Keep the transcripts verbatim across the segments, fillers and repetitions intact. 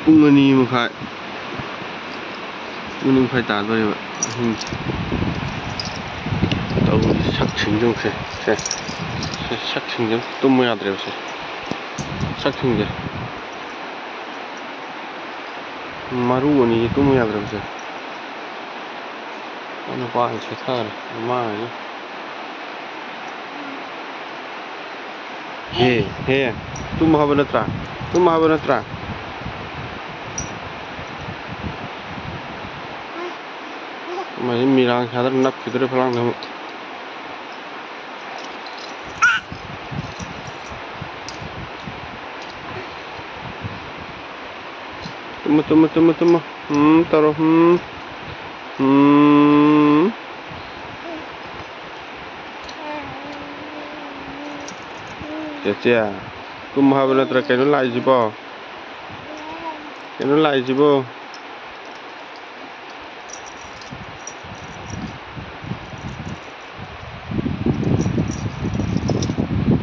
ꯄꯨꯡ ꯑꯅꯤ ꯃꯈꯥꯏ, ꯄꯨꯡ ꯑꯅꯤ ꯃꯈꯥꯏ ꯇꯥꯗꯣꯔꯦꯕ ꯑꯍꯤꯡꯁꯦ꯫ ꯇꯧꯔꯤꯁꯦ, ꯁꯛꯁꯤꯡꯁꯦ ꯌꯦꯡꯉꯨꯁꯦ꯫ ꯁꯦ, ꯁꯦ, ꯁꯛꯁꯤꯡꯁꯦ ꯇꯨꯝꯕ ꯌꯥꯗ꯭ꯔꯦꯕ꯫ ꯁꯦ, ꯁꯛꯁꯤꯡꯁꯦ꯫ ꯃꯔꯨ ꯑꯅꯤꯁꯦ ꯇꯨꯝꯕ ꯌꯥꯗ꯭ꯔꯕꯁꯦ꯫ ꯅꯨꯄꯥꯁꯦ ꯁꯦꯠꯊꯔꯦ ꯃꯃꯥꯡꯁꯦ꯫ ꯍꯦ, ꯍꯦ, ꯇꯨꯝꯃꯣ ꯍꯥꯏꯕ ꯅꯠꯇ꯭ꯔꯥ? ꯇꯨꯝꯃꯣ ꯍꯥꯏꯕ ꯅꯠꯇ꯭ꯔꯥ? ꯃꯁꯤ ꯃꯤꯔꯥꯡ ꯁꯥꯗꯅ ꯅꯞꯈꯤꯗꯣꯔꯦ ꯐꯂꯥꯡꯗ ꯑꯃꯨꯛ꯫ ꯇꯨꯝꯃꯣ, ꯇꯨꯝꯃꯣ, ꯇꯨꯝꯃꯣ, ꯇꯨꯝꯃꯣ꯫ ꯎꯝ, ꯇꯧꯔꯣ꯫ ꯎꯝ꯫ ꯎꯝ꯫ ꯆꯦꯆꯦ, ꯇꯨꯝꯃꯣ ꯍꯥꯏꯕ ꯅꯠꯇ꯭ꯔꯥ? ꯀꯩꯅꯣ ꯂꯥꯛꯏꯁꯤꯕꯣ? ꯀꯩꯅꯣ ꯂꯥꯛꯏꯁꯤꯕꯣ?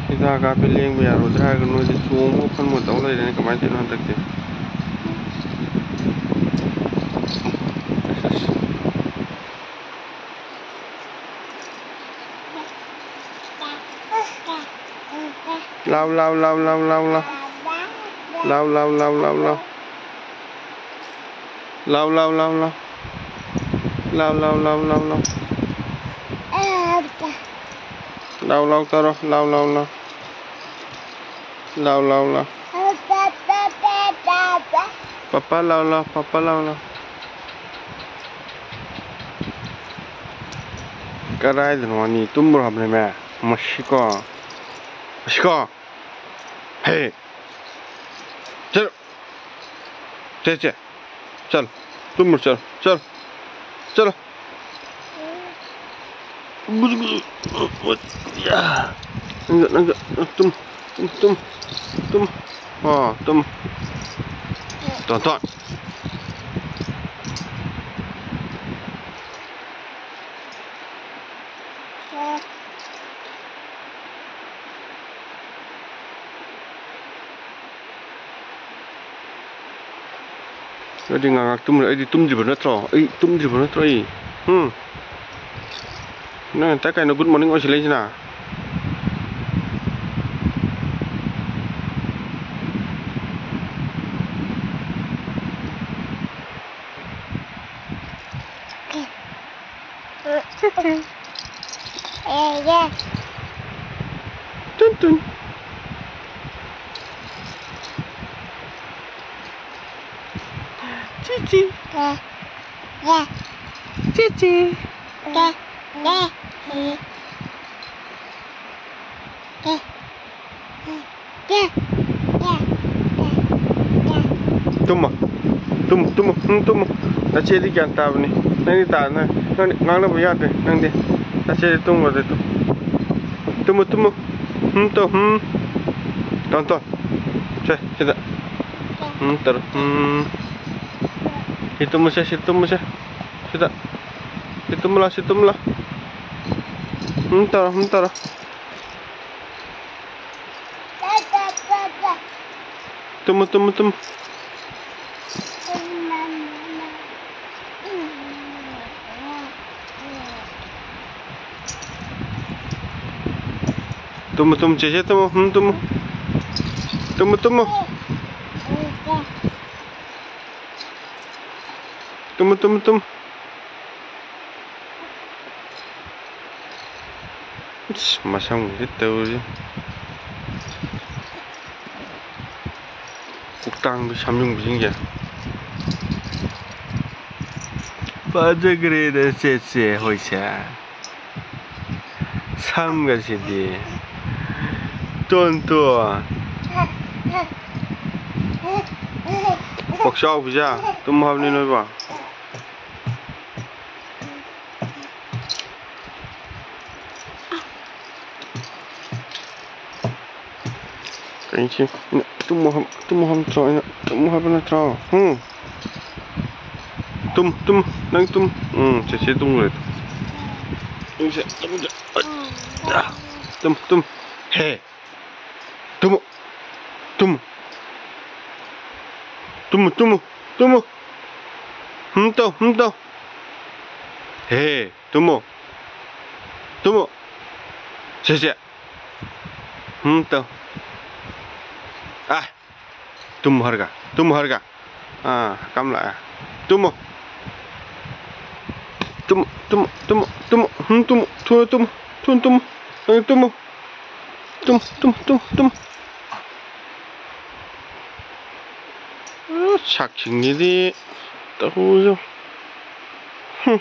ꯍꯤꯗꯥꯛ ꯀꯥꯞꯄꯦ, ꯂꯦꯡꯕ ꯌꯥꯔꯣꯏꯗ꯭ꯔꯥ ꯍꯥꯏꯔꯒ ꯅꯣꯏꯗꯤ ꯆꯣꯡꯕ ꯐꯟꯕ ꯇꯧ ꯂꯩꯔꯦꯅꯦ꯫ ꯀꯃꯥꯏꯅ ꯇꯧꯔꯤꯅꯣ ꯍꯟꯗꯛꯇꯤ? ꯑꯁ, ꯑꯁ꯫ ꯂꯥꯎ, ꯂꯥꯎ, ꯂꯥꯎ, ꯂꯥꯎ, ꯂꯥꯎ, ꯂꯥꯎ꯫ ꯂꯥꯎ, ꯂꯥꯎ, ꯂꯥꯎ, ꯂꯥꯎ, ꯂꯥꯎ꯫ ꯂꯥꯎ, ꯂꯥꯎ, ꯂꯥꯎ, ꯂꯥꯎ꯫ ꯂꯥꯎ, ꯂꯥꯎ, ꯂꯥꯎ, ꯂꯥꯎ, ꯂꯥꯎ꯫ ꯂꯥꯎ, ꯂꯥꯎ ꯇꯧꯔꯣ꯫ ꯂꯥꯎ, ꯂꯥꯎ, ꯂꯥꯎ꯫ ꯂꯥꯎ, ꯂꯥꯎ, ꯂꯥꯎ꯫ ꯄꯄꯥ ꯂꯥꯎ, ꯂꯥꯎ, ꯄꯄꯥ ꯂꯥꯎ, ꯂꯥꯎ꯫ ꯀꯗꯥꯏꯗꯅꯣ ꯑꯅꯤ ꯇꯨꯝꯕ꯭ꯔꯣ ꯍꯥꯏꯕꯅꯦꯃꯦ? ꯃꯁꯤꯀꯣ꯫ ꯃꯁꯤꯀꯣ꯫ ꯍꯦ꯫ ꯆꯠꯂꯣ꯫ ꯆꯦ, ꯆꯦ꯫ ꯆꯠꯂꯣ꯫ ꯇꯨꯝꯃꯨꯔꯣ, ꯆꯠꯂꯣ꯫ ꯆꯠꯂꯣ꯫ ꯆꯠꯂꯣ꯫ ꯅꯪꯒ, ꯅꯪꯒ, ꯇꯨꯝ, ꯇꯨꯝ, ꯇꯨꯝ, ꯇꯨꯝ꯫ ꯑꯣ, ꯇꯨꯝ꯫ Tone, tone. ꯅꯣꯏꯗꯤ ꯉꯥꯏꯍꯥꯛ ꯇꯨꯝꯃꯨꯔꯦ꯫ ꯑꯩꯗꯤ ꯇꯨꯝꯗ꯭ꯔꯤꯕ ꯅꯠꯇ꯭ꯔꯣ? ꯑꯩ ꯇꯨꯝꯗ꯭ꯔꯤꯕ ꯅꯠꯇ꯭ꯔꯣ ꯑꯩ? ꯎꯝ? ꯅꯪ ꯉꯟꯇꯥ ꯀꯩꯅꯣ good morning ꯑꯣꯏꯁꯤꯜꯂꯛꯏꯁꯤꯅ? ꯇꯨꯟ ꯇꯨꯟ꯫ ꯆꯤꯆꯤ꯫ ꯆꯤꯆꯤ꯫ ꯇꯨꯝꯃꯣ꯫ ꯇꯨꯝꯃꯣ, ꯇꯨꯝꯃꯣ, ꯎꯝ, ꯇꯨꯝꯃꯣ꯫ ꯅꯆꯦꯗꯤ ꯒ꯭ꯌꯥꯟ ꯇꯥꯕꯅꯤ꯫ ꯅꯪꯗꯤ ꯇꯥ-, ꯅꯪ, ꯅꯪꯗꯤ ꯉꯥꯡꯅꯕ ꯌꯥꯗ꯭ꯔꯦ, ꯅꯪꯗꯤ꯫ ꯅꯆꯦꯗꯤ ꯇꯨꯝꯈ꯭ꯔꯗꯤ ꯇꯨꯝ-, ꯇꯨꯝꯃꯣ, ꯇꯨꯝꯃꯣ꯫ ꯎꯝ, ꯇꯧ, ꯎꯝ꯫ Tone, tone. ꯁꯦ, ꯁꯤꯗ꯫ ꯎꯝ, ꯇꯧꯔꯣ꯫ ꯎꯝ꯫ ꯁꯤ ꯇꯨꯝꯃꯨꯁꯦ, ꯁꯤ ꯇꯨꯝꯃꯨꯁꯦ꯫ ꯁꯤꯗ꯫ ꯁꯤ ꯇꯨꯝꯃꯨ ꯂꯥꯎ, ꯁꯤ ꯇꯨꯝꯃꯨ ꯂꯥꯎ꯫ ꯎꯝ, ꯇꯧꯔꯣ, ꯎꯝ, ꯇꯧꯔꯣ꯫ ꯇꯨꯝꯃꯨ, ꯇꯨꯝꯃꯨ, ꯇꯨꯝꯃꯨ꯫ ꯇꯨꯝꯃꯨ, ꯇꯨꯝꯃꯨ, ꯆꯦꯆꯦ, ꯇꯨꯝꯃꯨ, ꯎꯝ, ꯇꯨꯝꯃꯨ꯫ ꯇꯨꯝꯃꯨ, ꯇꯨꯝꯃꯨ꯫ ꯇꯨꯝꯃꯨ, ꯇꯨꯝꯃꯨ, ꯇꯨꯝꯃꯨ꯫ ꯏꯁ, ꯃꯁꯝꯒꯁꯦ ꯇꯧꯔꯤ꯫ ꯀꯣꯛꯇꯥꯡꯕꯤ ꯁꯝꯌꯨꯡꯕꯤꯁꯤꯡꯁꯦ꯫ ꯐꯖꯈ꯭ꯔꯦꯗ ꯆꯦꯆꯦ ꯍꯣꯏꯁꯦ꯫ ꯁꯝꯒꯁꯤꯗꯤ꯫ ꯇꯣꯟꯇꯣ꯫ ꯄꯣꯛꯆꯥꯎꯕꯤꯁꯦ, ꯇꯨꯝꯃꯣ ꯍꯥꯏꯕꯅꯤ ꯅꯣꯏꯕꯣ꯫ ꯀꯩꯁꯤ ꯇꯨꯝꯃꯣ ꯍꯥꯏꯕ, ꯇꯨꯝꯃꯣ ꯍꯥꯏꯕ ꯅꯠꯇ꯭ꯔꯣ? ꯑꯩꯅ ꯇꯨꯝꯃꯣ ꯍꯥꯏꯕ ꯅꯠꯇ꯭ꯔꯣ? ꯍꯨꯝ? ꯇꯨꯝ, ꯇꯨꯝ, ꯅꯪ ꯇꯨꯝ꯫ ꯎꯝ, ꯆꯦꯆꯦ ꯇꯨꯝꯈ꯭ꯔꯦ꯫ ꯅꯪꯁꯦ ꯇꯨꯝꯗ-, ꯇꯨꯝ, ꯇꯨꯝ꯫ ꯍꯦ꯫ ꯇꯨꯝꯃꯨ꯫ ꯇꯨꯝꯃꯨ꯫ ꯇꯨꯝꯃꯨ, ꯇꯨꯝꯃꯨ, ꯇꯨꯝꯃꯨ꯫ ꯍꯨꯝ ꯇꯧ, ꯍꯨꯝ ꯇꯧ꯫ ꯍꯦ, ꯇꯨꯝꯃꯣ꯫ ꯇꯨꯝꯃꯣ꯫ ꯁꯦ, ꯁꯦ꯫ ꯍꯨꯝ ꯇꯧ꯫ ꯑꯥ꯫ ꯇꯨꯝꯃꯣ ꯍꯥꯏꯔꯒ꯫ ꯇꯨꯝꯃꯣ ꯍꯥꯏꯔꯒ꯫ ꯑꯥ, ꯀꯝ ꯂꯥꯛꯑꯦ꯫ ꯇꯨꯝꯃꯣ꯫ ꯇꯨꯝꯃꯣ, ꯇꯨꯝꯃꯣ, ꯇꯨꯝꯃꯣ, ꯇꯨꯝꯃꯣ꯫ ꯍꯨꯝ, ꯇꯨꯝꯃꯣ꯫ ꯊꯨꯅ ꯇꯨꯝꯃꯣ꯫ ꯊꯨꯅ ꯇꯨꯝꯃꯣ꯫ ꯅꯪ ꯇꯨꯝꯃꯣ꯫ ꯇꯨꯝꯃꯣ, ꯇꯨꯝꯃꯣ, ꯇꯨꯝꯃꯣ, ꯇꯨꯝꯃꯣ꯫ ꯑ, ꯁꯛꯁꯤꯡꯁꯤꯗꯤ ꯇꯧꯔꯤꯁꯦ꯫ ꯍꯨꯝ꯫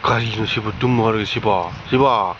ꯀꯔꯤꯅꯣ ꯁꯤꯕꯨ ꯇꯨꯝꯃꯣ ꯍꯥꯏꯔꯒ ꯁꯤꯕꯣ? ꯁꯤꯕꯣ?